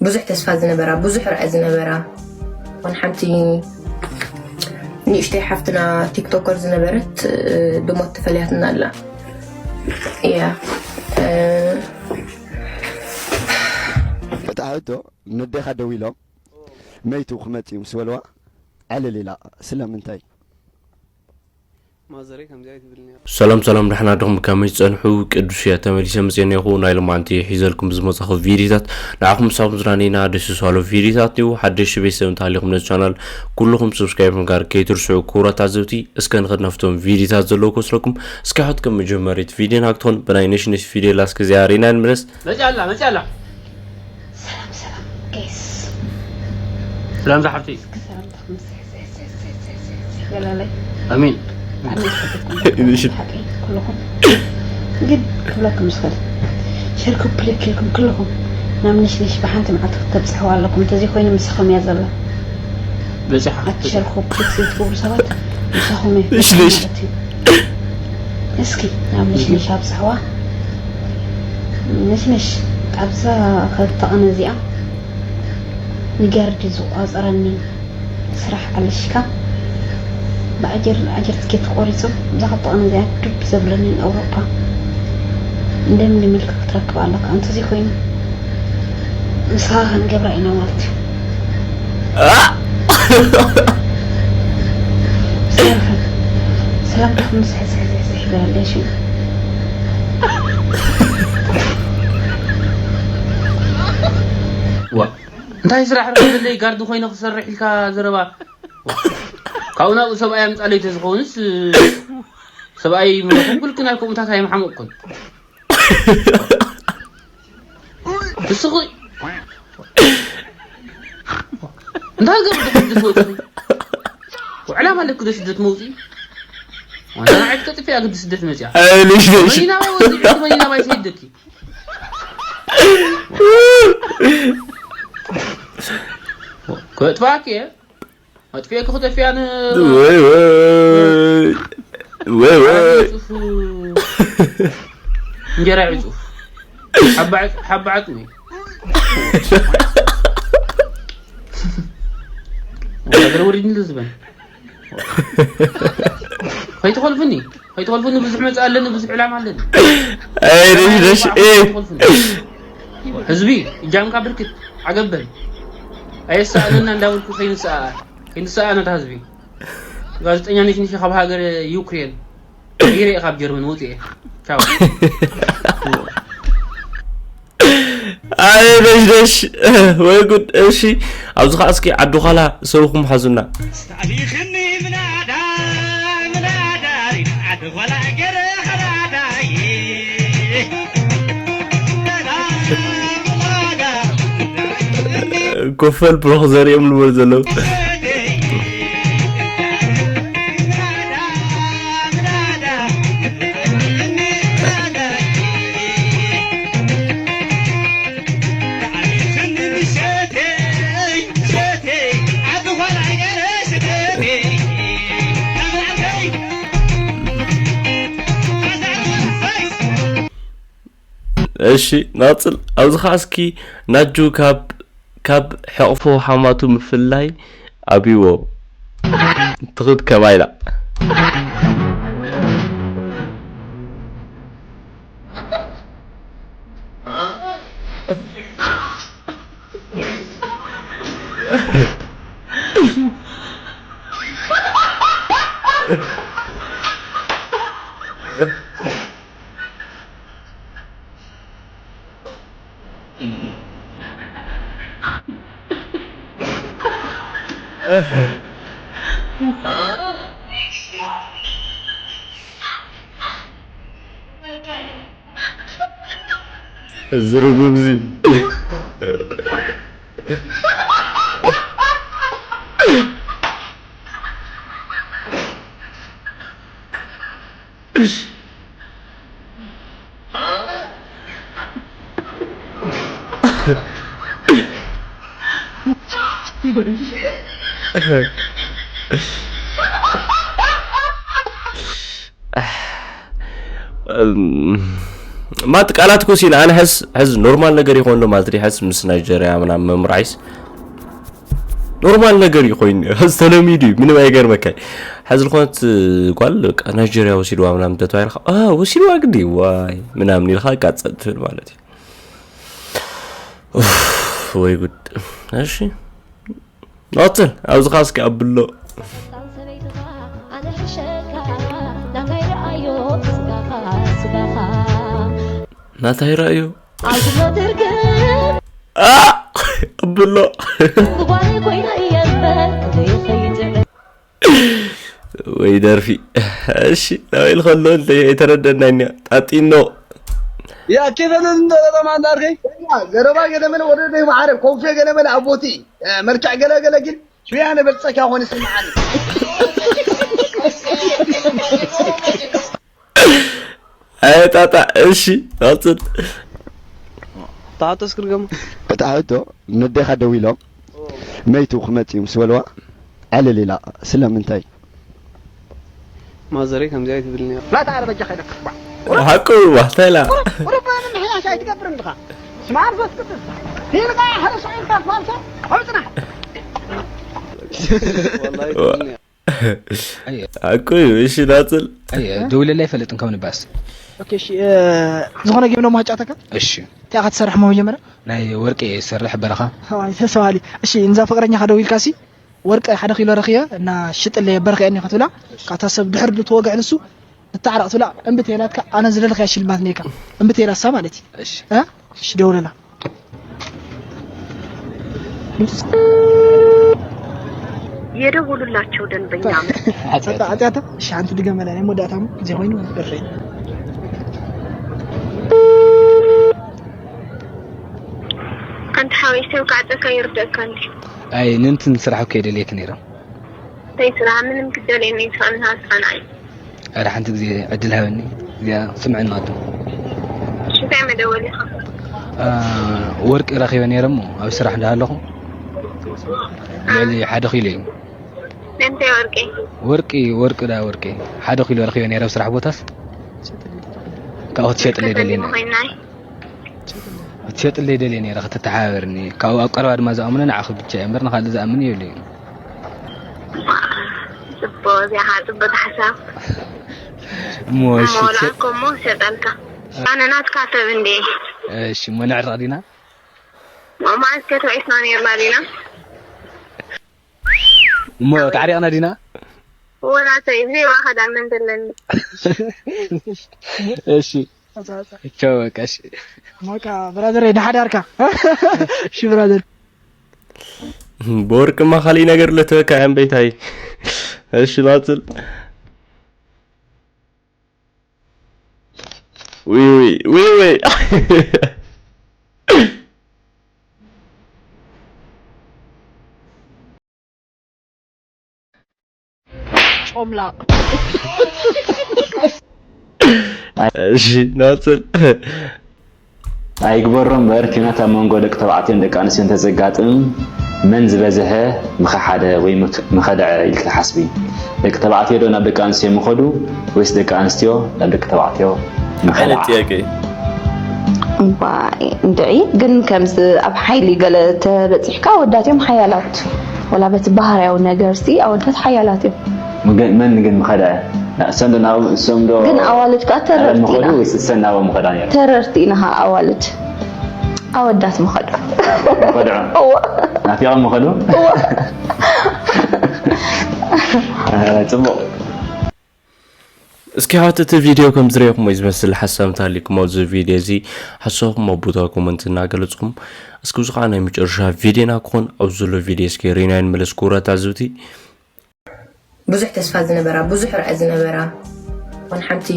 ብዙሕ ተስፋ ዝነበራ፣ ብዙሕ ራኢ ዝነበራ፣ ን ሓንቲ ንእሽተይ ሓፍትና ቲክቶከር ዝነበረት፣ እ፣ ብሞት ተፈልያትና ኣላ። እያ፣ እ፣ እታ ሕቶ፣ ነዴኻ ደው ኢሎም መይቱ ክመጽእ እዩ ምስ በልዋ፣ ዕልል ኢላ። ስለምንታይ? ማዘረይ ከምዚኣ ኣይትብልኒ እያ። ሰላም ሰላም፣ ደሕና ዲኹም? ከመይ ትጸንሑ? ቅዱስ እየ፣ ተመሊሰ መጽኤ እኒኹ። ናይ ሎማዓንቲ ሒዘልኩም ብዝመጻኹ ቪዲዮታት ንዓኹም ምሳኹም ዝራነይና ደስ ዝባሃሉ ቪዲዮታት እዩ። ሓደሽቲ ቤተሰብ እንተሃሊኹም ነዚ ቻናል ኩልኹም ሰብስክራይብ ምግባር ከይትርስዑ ክቡራት ተዓዘብቲ። እስከ ንኸድ ናብቶም ቪዲዮታት ዘለዉ ክወስደኩም። እስከ ሕት ከም መጀመሪት ቪዲዮና ክትኾን ብናይ ነሽነሽ ቪዲዮ ላስክ እዚኣ ርኢና ንመለስ። መጽያ ኣላ፣ መጽያ ኣላ። ሰላም ሰላም ጋይስ። ሰላም ዝሓፍተይ። ሰላምታኹም ይበላለይ። ኣሜን። ብጣዕሚ ዝፈትወኩም ሓቂ ኩልኹም። ግን ክብለኩም ዝኽእል ሸር ኮፕሊክ ኢልኩም ኩልኹም ናብ ንሽንሽ ብሓንቲ መዓልቲ ክተብፅሕዋ ኣለኩም። እንተዘይኮይኑ ምሳኹም እያ ዘላ። በፂሓ። ኣቲ ሸር ኮፕሊክ ዘይትገብሩ ሰባት ምሳኹም እዩ ንሽንሽ። ማለት እዩ። እስኪ ናብ ንሽንሽ ኣብፅሕዋ። ንሽንሽ ኣብዛ ክልተ ቀን እዚኣ ንገርዲ ዝቋፀረኒ ስራሕ ኣለሽካ ብኣጀር ኣጀር ትኬት ቆሪፁ እዛ ክልተ ቀን እዚኣ ዱብ ዘብለኒ ኣውሮፓ እንደምንም ኢልካ ክትረክብ ኣለካ። እንተዘይ ኮይኑ ንስኻ ክንገብራ ኢና ማለት እዩ። ብዝተረፈ ሰላምታኹም ዝሕዝሕዝሕዝሕ ይበለለይ ሽም ዋ እንታይ ስራሕ ረኺበለይ ጋርዲ ኮይነ ክሰርሕ ኢልካ ዘረባ። ካብኡ ናብኡ ሰብኣይ ኣምፃለይ ተዝኸውንስ ሰብኣይ ምረኹም ብልክን ኣይኮምታት ኣይምሓመቕኩን። እስኺ እንታይ ገብ ድሕድስ ወፅኺ ዕላማ ኣለክ ዶ ስደት መውፅኢ ዋንታ ንዓይ ትከጥፊ ኣግዲ ስደት መፅያ ልሽ ልሽ መኒና ባይ ወፅኢ መኒና ባይ ሰይደኪ ከጥፋኪ እየ ኣጥፊኤ ክኽተፍያ ን ወይ ወይ ወይ ወይ ዕፁፍ እንጀራ ዕፁፍ ሓባ ዕፅ- ሓባ ዓፅሚ ወታደር ወሪድኒ ዝበን ከይትኸልፉኒ ከይትኸልፉኒ ብዙሕ መፅእ ኣለኒ ብዙሕ ዕላማ ኣለኒ ኣይ ልሽ ልሽ እ ህዝቢ እጃምካ ብርክት ዓገበል ኣየሰኣነና እንዳበልኩ ከይንሰኣ ከይንሰኣ ነታ ህዝቢ ጋዜጠኛ ነሽነሽ ካብ ሃገር ዩክሬን ይረ ካብ ጀርመን ወፅኤ ቻው ኣይ ደሽ ደሽ ወይ ጉድ። እሺ ኣብዚ ኸዓ እስኪ ዓዲ ዃላ ሰብኹም ሓዙና። ኣሊኽኒ ምናዳ ምናዳ ዓዲ ጓላ ገረ ኸራዳይ ኮፈል ብሮኽ ዘሪኦም ልበሉ ዘለዉ እሺ ናጽል ኣብዚ ኸዓ እስኪ ናጁ ካብ ካብ ሕቕፎ ሓማቱ ምፍላይ ኣብይዎ ትኽድ ከማይላ ዝርጉምዚ ማት ቃላት ኮሲን ኣነ ሕዝ ሕዝ ኖርማል ነገር ይኾን ዶ ማለት ሕዝ ምስ ናይጀርያ ምናምን ምምራይስ ኖርማል ነገር እዩ ኮይኑ ሕዝ ተለሚዱ እዩ ምንም ኣይገርመካይ። ሕዝ ዝኾነት ጓል በቃ ናይጀርያ ወሲድዋ ምናምን ተተባሂልካ አ ወሲድዋ ግዲ ዋይ ምናምን ኢልካ ቃጸጥ ትብል ማለት እዩ። ኡፍ፣ ወይ ጉድ። እሺ ናጽል ኣብዚ ኻስኪ ኣብሎ ናታይ ረእዩ ኣ! ኣብሎ ወይ ደርፊ እሺ ናበይ ልኸሎ እንተ ኣይተረደናኛ ጣጢኖ يا كيف انت لما عندك زربا قدمنا ورد ما عارف كوفي قدمنا ابوتي مرجع قلا قلا قل شوي انا بلصك يا اخوان اسمعني ኣየጣጣ እሺ ኣፅል ተሓቶ እስክርገሙ እታ ሕቶ ነዴኻ ደው ኢሎም መይቱ ክመጽ እዩ ምስ በልዋ ዕልል ኢላ ስለምንታይ ማዘረይ ከምዚኣ ኣይትብል ነራ لا تعال بجا خيرك ሓቁ ዋሕታ ኢላ وربنا من حياة شيء تقبر عندها سمع عرفت كتب هي لقى حرس عين كاف فالسة عوزنا والله ኣይትብል ነራ ሓቁ እዩ እሺ ናፅል ደውለላ ኣይፈልጥን ካብ ንባስ ኦኬ እሺ እ፣ ዝኾነ ጌም ነው ማጫተካ እሺ እንታይ ኢኻ ትሰርሕ ሞ መጀመርያ ናይ ወርቂ ይሰርሕ በረኻ ዋይ ተሰዋሊ እሺ እንዛ ፍቅረኛኻ ደው ኢልካ ሲ ወርቂ ሓደ ኪሎ ረኺበ እና ሽጥለይ በርኸ እኒ ክትብላ ካብታ ሰብ ድሕር ድተወግዕ ንሱ ንታዕራቕ ትብላ እምቢ ተይላትካ ኣነ ዝደለኽያ ሽልማት ነካ እምቢ ተይላሳ ማለት እዩ እሺ እ? እሺ ደውለላ የደወሉላቸው ደንበኛ ኣታ ኣታ እሺ ሓንቲ ድገመላ ናይ መወዳእታ ሞ ግዜ ኮይኑ ደፍሬ ኣንተ ሓወይ ሰብ ክዓፀካ ይርደእካ እንዲ ኣይ ንንትን ስራሕ እኮ የደልየክ ነይረ ተይ ስራሕ ምንም ክደልየኒ ይትኽእል ንሃስኻና እዩ ኣረ ሓንቲ ግዜ ዕድል ሃበኒ እዚኣ ስምዕና ኣዶ ሽንታይ መደወሊኻ ወርቂ ረኺበ ነይረ እሞ ኣብ ስራሕ እንዳሃለኹ ልዕሊ ሓደ ኪሎ እዩ ነንታይ ወርቂ ወርቂ ወርቂ ዳ ወርቂ ሓደ ኪሎ ረኺበ ነይረ ኣብ ስራሕ ቦታስ ካብኡ ክትሸጥለይ ደልየ ነይረ ኮይናይ ክትሸጥለይ ደልየ ነይረ ክትተሓባበርኒ ካብኡ ኣብ ቀረባ ድማ ዝኣምኖ ንዓኺ ብቻ እየ እምበር ንኻልእ ዝኣምን የብለይ ፅቦ እዚኣ ከዓ ፅቡቅ ሓሳብ እሞ እሺ ሞላኮ እሞ ሸጠልካ ኣነ ናትካ ሰብ እንዴ እሺ እሞ ንዕረቕ ዲና መዓዝ ከተባኢስና ነርና ዲና እሞ ተዓሪቕና ዲና ወላተይ ብዘይ ዋኸዳ መን ዘለኒ እሺ ቻው በቃ እሺ ሞካ ብራዘር ንሓዳርካ እሺ ብራዘር ብወርቅማ ካሊእ ነገር ለተበካ እያ እምበይታይ እሺ ናፅል ውይ ውይ ውይ ውይ ጮምላቕ እሺ ናፅል ኣይግበሮ እምበር ኲናት ኣብ መንጎ ደቂ ተባዕትዮን ደቂ ኣንስትዮን እንተዘጋጥም መን ዝበዝሐ ምኸሓደ ወይ ምኸድዐ ኢልኪ ትሓስቢ? ደቂ ተባዕትዮ ዶ ናብ ደቂ ኣንስትዮ ምኸዱ ወይስ ደቂ ኣንስትዮ ናብ ደቂ ተባዕትዮ ዓይነት ምኸድዓ? ጥያቄ እዩ እዋይ እንድዒ ግን ከምዚ ኣብ ሓይሊ ገለ ተበፂሕካ ኣወዳት እዮም ሓያላት ወላ በቲ ባህርያዊ ነገር ሲ ኣወዳት ሓያላት እዮም መን ግን ምኸድዐ? እሰን ዶ ናብኦም እሶም ዶ ግን ኣዋልድ ከዓ ተረርቲ ምኸዱ ኢና ወይስ እሰን ናብኦም ምኸዳ ነይረን? ተረርቲ ኢና ከዓ ኣዋልድ ኣወዳት ምኸዱ ምኸድዖ እዋ ናፊቖም ምኸዱ እዋ ፅቡቕ እስኪ ሓወት እቲ ቪድዮ ከም ዝረእኹሞ እዩ ዝመስል ሓሳብ እንተሃሊኩም ኣብዚ ቪድዮ እዚ ሓሳብኩም ኣብ ቦታ ኮመንት እናገለፅኩም እስኪ እዚ ከዓ ናይ መጨረሻ ቪድዮና ክኾን ኣብ ዘሎ ቪድዮ እስኪ ሪና ንመለስ ክቡራት ተዓዘብቲ ብዙሕ ተስፋ ዝነበራ ብዙሕ ራኢ ዝነበራ ን ሓንቲ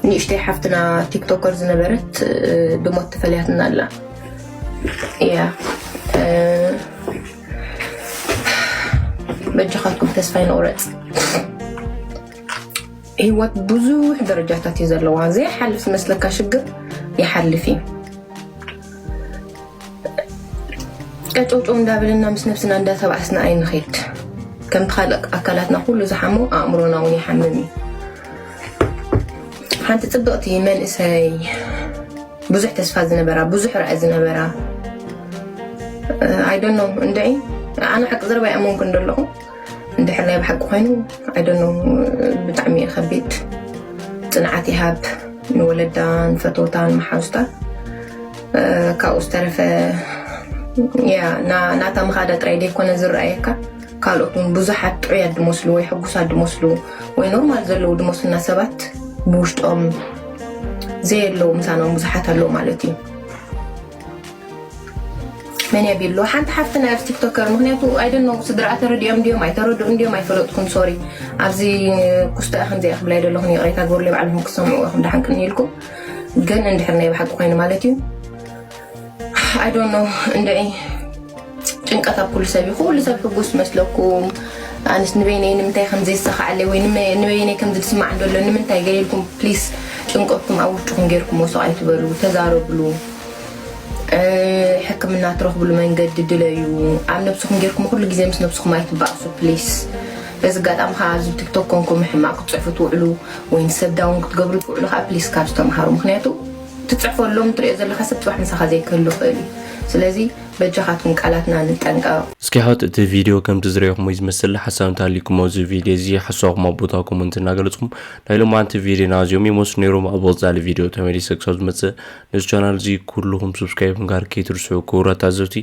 ንእሽተይ ሓፍትና ቲክቶከር ዝነበረት ብሞት ተፈለያትና ኣላ እያ በጃኻትኩም ተስፋ ይንቑረፅ ህይወት ብዙሕ ደረጃታት እዩ ዘለዋ ዘይሓልፍ ዝመስለካ ሽግር ይሓልፍ እዩ ቀጨውጨው እንዳበለና ምስ ነብስና እንዳተባኣስና ኣይንኸይድ ከምቲ ካልእ ኣካላትና ኩሉ ዝሓሞ ኣእምሮና እውን ይሓምም እዩ ሓንቲ ጽብቕቲ መንእሰይ፣ ብዙሕ ተስፋ ዝነበራ፣ ብዙሕ ራእይ ዝነበራ፣ I don't know፣ እንድዒ ኣነ ሓቂ ዘረባ ይኣመንኩ እንደለኹ። እንድሕር ናይ ብሓቂ ኮይኑ፣ I don't know፣ ብጣዕሚ እዩ ከቢድ። ጽንዓት ይሃብ ንወለዳ፣ ንፈተውታ፣ ንመሓውስታ። ካብኡ ዝተረፈ፣ ያ ናታ ምኻዳ ጥራይ ደይኮነ ዝረኣየካ፣ ካልኦት እውን ብዙሓት ጥዑያት ድመስሉ ወይ ሕጉሳት ድመስሉ ወይ ኖርማል ዘለዉ ድመስሉና ሰባት ብውሽጦም ዘየለዉ ምሳኖም ብዙሓት ኣለዉ ማለት እዩ። መን የቢሉ ሓንቲ ሓፍትና ኣብዚ ቲክቶከር፣ ምክንያቱ I don't know፣ ስድራ ተረዲኦም እንዲዮም ኣይተረድኡ እንዲዮም ኣይፈለጥኩን፣ ሶሪ። ኣብዚ ኩስታ ከምዚኣ ክብላ ይደለኹን ይቕሬታ ግበሩለይ፣ ባዕልኹም ክሰምዑ ኢኹም ደሓን ቅኒ ኢልኩም። ግን እንድሕር ናይ ብሓቂ ኮይኑ ማለት እዩ፣ I don't know፣ እንድዒ ጭንቀት ኣብ ኩሉ ሰብ እዩ። ኩሉ ሰብ ሕጉስ መስለኩም፣ ኣንስ ንበይነይ ንምንታይ ከም ዘይሰኻዓለይ ወይ ንበይነይ ከም ዝስማዕ እንደሎ ንምንታይ ገለ ኢልኩም፣ ፕሊስ፣ ጭንቀትኩም ኣብ ውሽጥኩም ጌርኩም ወሰቕ ኣይትበሉ፣ ተዛረብሉ። ሕክምና ትረኽብሉ መንገዲ ድለዩ። ኣብ ነብስኹም ጌርኩም ኩሉ ግዜ ምስ ነብስኹም ኣይትባእሱ ፕሊስ። በዚ ኣጋጣሚ ከዓ ኣብዚ ቲክቶክ ኮንኩም ሕማቕ ክትፅሕፉ ትውዕሉ ወይ ንሰብ ዳውን ክትገብሩ ትውዕሉ ከዓ ፕሊስ ካብ ዝተምሃሩ። ምክንያቱ ትፅሕፈሎም ትሪኦ ዘለካ ሰብ ፅባሕ ምሳኻ ዘይክህሉ ይኽእል እዩ። ስለዚ በጃኻትኩም ቃላትና ንጠንቀቕ። እስኪ ሓወት እቲ ቪድዮ ከምቲ ዝረኣኹሞ እዩ ዝመስል። ሓሳብ እንተሃሊኩም ኣብዚ ቪድዮ እዚ ሓሳብኩም ኣብ ቦታ ኮመንት እናገለጽኩም ናይ ሎማዓንቲ ቪድዮና እዚኦም ይመስሉ ነይሮም። ኣብ ወጻሊ ቪድዮ ተመሊሰ ክሳብ ዝመጽእ ነዚ ቻናል እዚ ኩልኹም ሰብስክራይብ ምግባር ከይትርስዑ ክቡራት ታዘብቲ።